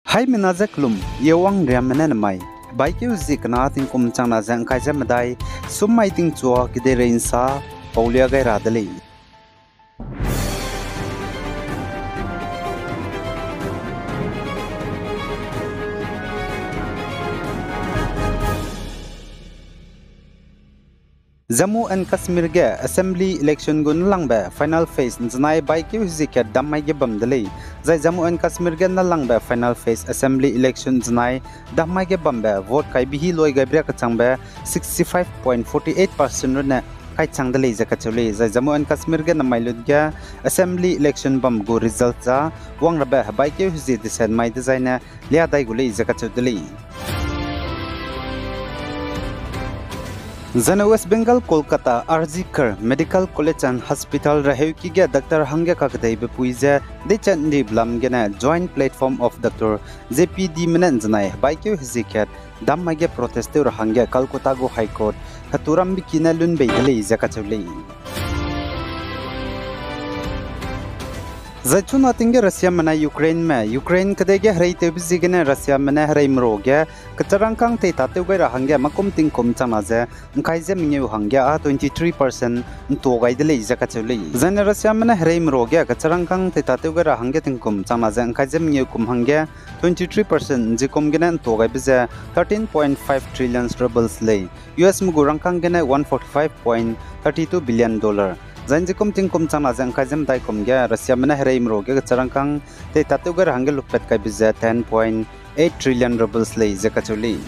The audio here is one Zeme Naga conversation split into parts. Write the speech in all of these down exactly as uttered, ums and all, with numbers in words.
Haimena ze kelum, Yewang Riamme ne nemai, hebaikeu hezie kena tingkum changna ze ngkai ze medai, summai tingchua kedeirei nsa paulia gai ra de lei. Jammu and Kashmir ge Assembly election gu nalangbe final phase nzenai hebaikeu hezie kat dam mai ge bam de lei. Zai Jammu and Kashmir ge nalangbe final phase Assembly election nzenai dam mai ge bambe vote kaibe hi loi gaibe ria kachangbe sixty-five point forty-eight percent runne kaichang de lei ze kacheu lei. Zai Jammu and Kashmir ge namai lut ge Assembly election bam gu result za wang rabe hebaikeu hezie deset mai dezaine lia dai gu lei ze kacheu de lei. Zaine West Bengal, Kolkata, R G Kar Medical College and Hospital reheuki ge doctor hangge kakedeibe pui ze deichat ndi belam gene Joint Platform of Doctor, J P D me ne nzenai hebaikeu hezie kat dam mai ge protest tew ra hangge Calcutta gu High Court heturambe ki ne lun bei de lei ze kacheu lei. Zai chuna ting ge Russiame nai Ukraineme, Ukraine kedei ge hereitewbe ziegene Russiame ne hereimeru ge kecharangkâng teitatew gai ra hangge makum tingkum changna ze ngkai ze mengeu hangge â twenty-three percent ntua gai de lei ze kacheu lei. Zaine Russiame ne hereimeru ge kecharangkâng teitatew gai ra hangge tingkum changna ze ngkai ze mengeu kum hangge twenty-three percent nzikum gene ntua gaibe ze thirteen point five trillion rubles lei. U S me gu rangkâng gene one forty-five point thirty-two billion dollar. Zai nzikum tingkum changna ze ngkai ze medai kum ge Russiame ne hereimeru ge kecharangkâng teitatew gai ra hangge lupat kaibe ze ten point eight trillion rubles lei ze kacheu lei.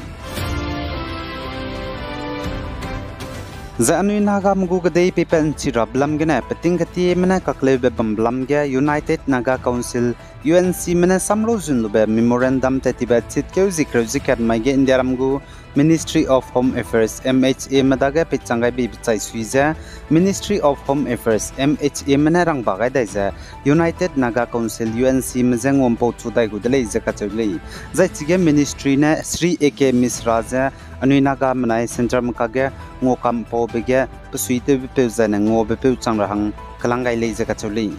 Zai anui Nagame gu kedei peipat nchi ra belam gene peting ketieme ne kakleube bam belam ge United Naga Council, U N C me ne samrau zun lube memorandum tat tibe chitkeu zie kereu zie kat mai ge Indiaram gu Ministry of Home Affairs, M H A me dage peichang gai beibe chai sui ze, Ministry of Home Affairs, M H A me ne rangba gai dai ze, United Naga Council, U N C me je nguampau chu dai gu de lei ze kacheu lei. Zai chige ministry ne Shri A K Mishra ze, anui Nagame nai centre me kage nguakampaube ge pesuitewbepeu zaine nguabepeu chang ra hang kelang gai lei ze kacheu lei.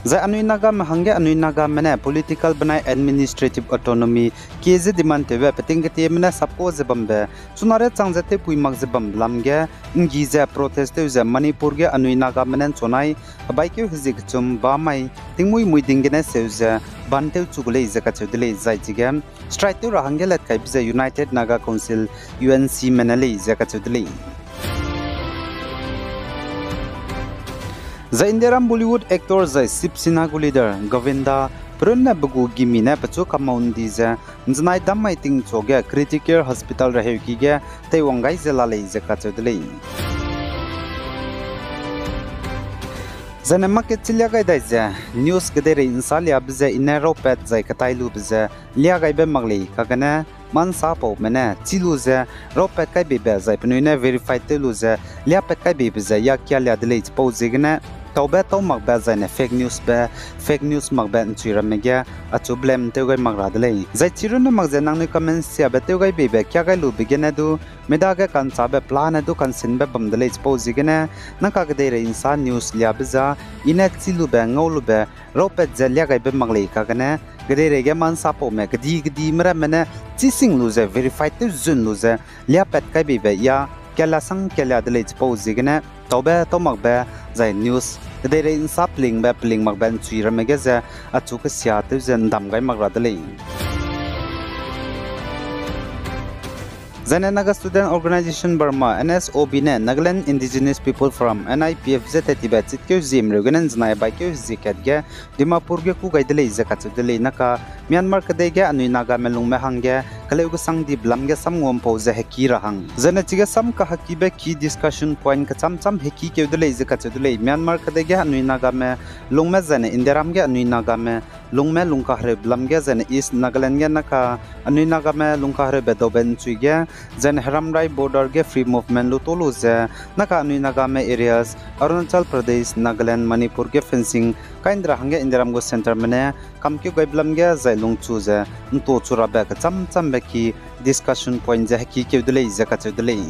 Zai anui Nagame hangge anui Nagame ne political benai administrative autonomy kie ze demand tewbe peting ketieme ne sapkua ze bambe, chunare chang ze tewpui mak ze bam belam ge, nggi ze protest tew ze Manipur ge anui Nagame ne nchunai hebaikeu hezie kechum ba mai tingmuimui ding gene seu ze ban tew chu gu lei ze kacheu de lei. Zai chige strike tew ra hangge latkaibe ze United Naga Council, U N C me ne lei ze kacheu de lei. Zai Indiaram Bollywood actor zai Shiv Sena gu leader Govinda perunne pe gu gimi ne pechu kamau ndi ze, nzenai dam mai tingchu ge Critical Hospital reheuki ge teiwang gai ze la lei ze kacheu de lei. Zaine market chilia gai dai ze, news kedeirei nsa liabe ze i ne rapat zai ketai lube ze lia gaibe mak lei kagene, mansa paume ne chî lu ze rapat kai beibe zai penui ne verify tew lu ze liapat kai beibe ze ya kia lia de lei chipau ziegene, taube tau makbe zaine fake news be, fake news makbe nchui ramme ge achu blame tew gai mak ra de lei. Zai chirunne mak ze nangnui comment siabe tew gai beibe kia gai lube gene du, midage kanchabe pelane du kansinbe bam de lei chipau ziegene, nang ka kedeirei nsa news liabe za, i ne chî lube, ngau lube, rapat ze lia gaibe mak lei kagene, kedeirei ge mansa paume, kedi kedi meramme ne, chî sing lu ze, verify tew zun lu ze, liapat kai beibe ya, kia lia sang kia lia de lei chipau ziegene, taube tau makbe, zai news, kedeirei nsa pelingbe, peling makbe nchui ramme ge ze, achu kesia tew ze ndam gai mak ra de lei. Zaine Naga Student Organisation Burma, N S O B ne Nagaland Indigenous People Forum, N I P F ze tat tibe chitkeu ziem reu gene nzenai baikeu hezie kat ge Dimapur ge kû gai de lei ze kacheu de lei. Naka Myanmar kedei ge anui Nagame lungme hangge keleu kesang dibe lam ge sam nguampau ze heki ra hang. Zaine chige sam kahekibe ki discussion point kecham cham heki keu de lei ze kacheu de lei. Myanmar kedei ge anui Nagame lungme zaine Indiaram ge anui Nagame lungme lungkahereube lam ge zaine East Nagaland ge naka anui Nagame lungkahereube daube nchui ge, zaine heramrai border ge free movement lu tau lu ze, naka anui Nagame areas, Arunachal Pradesh, Nagaland, Manipur ge fencing kai ndra hangge Indiaram gu centreme ne kamkeu gaibe lam ge zai lungchu ze, ntuachu rabe kecham chambe ki discussion point ze heki keu de lei ze kacheu de lei.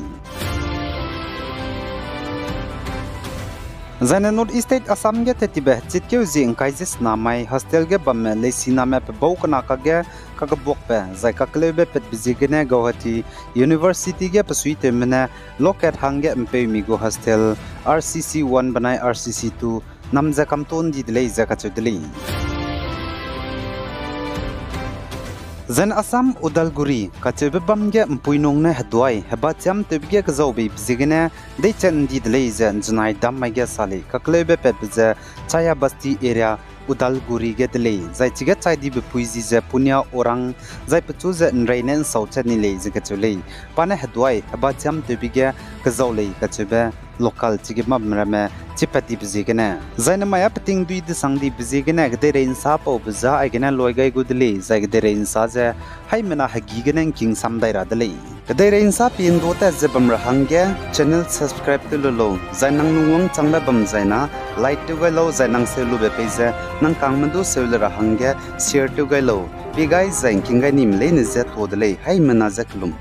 Zaine North East State Assam ge tet tibe hechitkeu zie ’ngkai ze sena mai hostel ge bamme leisiname pebau kena kakge kakebuakbe zai kakleube patbe ziegene Guwahati University ge besuitewme ne lokat hangge ’mpeumi gu hostel R C C one benai R C C two nam ze kamtuâ ’ndi de lei ze kacheu de lei. Zaine Assam Udalguri kacheube bâm ge ’mpuinung ne heduai hebachiam tewbe ge kezau beibe ziegene deichat ’ndi de lei ze ’nzenai dam mai ge sa lei. Kakleube patbe ze Chaya Basti area Udalguri ge de lei, zai chige chai dibe pui zi ze Punia Orang, zai pechu ze ’nrei ne ’nsauchat ni lei ze kacheu lei. Pa ne heduai hebachiam tewbe ge kezau lei kacheube local chige bam ramme chipat dibe ziegene. Zaine mai â peting dui desang dibe ziegene kedeirei ’nsa paube za aigene loi gai gu de lei, zai kedeirei ’nsa ze haimena hegî gene ’ngking sam dai ra de lei. Kedeirei ’nsa pindua tat ze bam ra hangge channel subscribe tew lu lau, zai nang lungwang changbe bam zaina like tew gai lau, zai nang seu lube pei ze nang kangme du seu le ra hangge share tew gai lau. Pie gai zai ’ngking gai nime leine je tuâ de lei, haimena je kelum.